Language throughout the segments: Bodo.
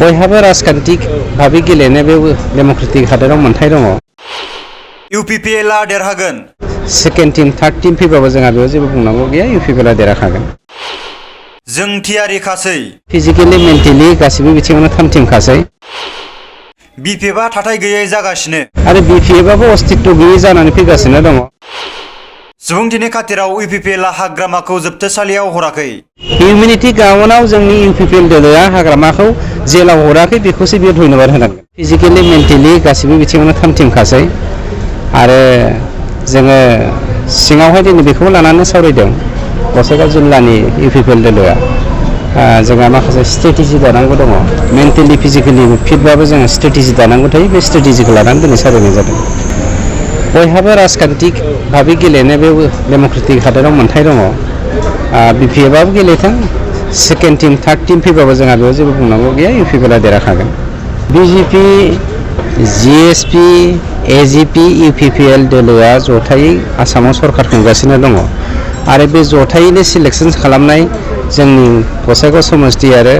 बयहाबो राजखान्थिक भाबै गेलेनो बे डेम'क्रेटिक हादोराव मोन्थाय दङ। इउ.प.आ देरहागोन। सेकेन्ड टीम थार्ड टीम फैबाबो जोंहा बेयाव जेबो बुंनांगौ गैया, इउ.प.आ देरहाखागोन। जों थियारिखासै। फिजिकेलि मेन्टेलि गासिबो बिथिङावनो थाम टीमखासै। बि.पि.आ थाथाय गैयै जागासिनो। आरो बि.पि.आबो अस्तित्व गैयै जानानै फैगासिनो दङ। सुबुंथिनि खाथिराव इउ.पि.आ हाग्रामाखौ जोबथेसालियाव हराखै। हिउमेनिटी ग्राउन्डआव जोंनि इउ.पि.पि दोलोआ हाग्रामाखौ जेलाव हराखै, बेखौसो बेयो धन्यबाद होनांगोन। फिजिकेलि मेन्टेलि गासिबो बिथिङावनो थाम टीमखासै आरो जोङो सिङावहाय दिनै बेखौ लानानै सावरायदों गसाइगाव जिल्लानि इउ.पि.पि दोलोआ जोंहा माखासे स्ट्रेटेजि दानांगौ दङ। मेन्टेलि फिजिकेलि फिटबाबो जोङो स्ट्रेटेजि दानांगौ थायो, बे स्ट्रेटेजिखौ लानानै दिनै सावरायनाय जादों। बयहाबो राजखान्थिक भाबै गेलेनो बे डेम'क्रेटिक हादोराव मोन्थाय दङ। बि.पि.आबो गेलेथों, सेकेन्ड टीम थार्ड टीम फैबाबो जोंहा बेयाव जेबो बुंनांगौ गैया, इउ.पि.आ देरहाखागोन। बि.जे.पि, जि.एस.पि, ए.जि.पि, इउ.पि.पि दोलोआ जथायै आसामाव सरकार खुंगासिनो दङ आरो बे जथायैनो सिलेक्सन खालामनाय जोंनि गसाइगाव समस्ति आरो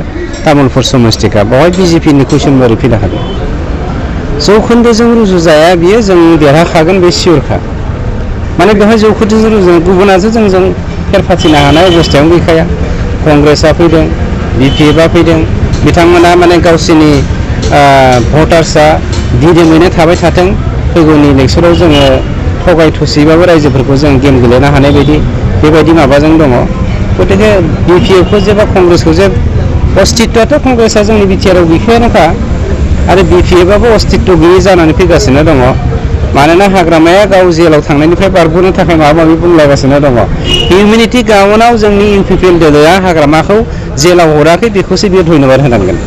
तामुलपुर समस्तिखा बेवहाय बि.जे.पि नि कुइसन महरै फैनो हागोन। जौखोन्दोजों रुजुजाया, बियो जों देरहाखागोन, बे सियरखा। माने बेवहाय जौखोन्दोजों रुजुजाया, गुबुनासो जोंजों फेर फाथिनो हानाय अबस्थायावनो गैखाया। कंग्रेसआ फैदों, बि.पि.आ फैदों, बिथांमोना माने गावसोरनि भटार्सआ दिदोमैनो थाबाय थाथों, फैगौनि इलेक्सनाव जोङो थगाय थसिबाबो रायजोफोरखौ जों गेम गेलेनो हानाय बायदि बेबायदि माबाजों दङ। गतिके बि.पि.खौ जे बा कंग्रेसखौ जे अस्तित्वआथ' कंग्रेसआ जोंनि बि.टि.आरआव गैखायानोखा आरो बि.पि.आबो अस्तित्व गैयै जानानै फैगासिनो दङ। मानोना हाग्रामाया गाव जेलाव थांनायनिफ्राय बारग'नो थाखाय माबा माबि बुंलागासिनो दङ। हिउमेनिटी ग्राउन्डआव जोंनि इउ.पि.पि दोलोआ हाग्रामाखौ जेलाव हराखै, बेखौसो बेयो धन्यबाद होनांगोन।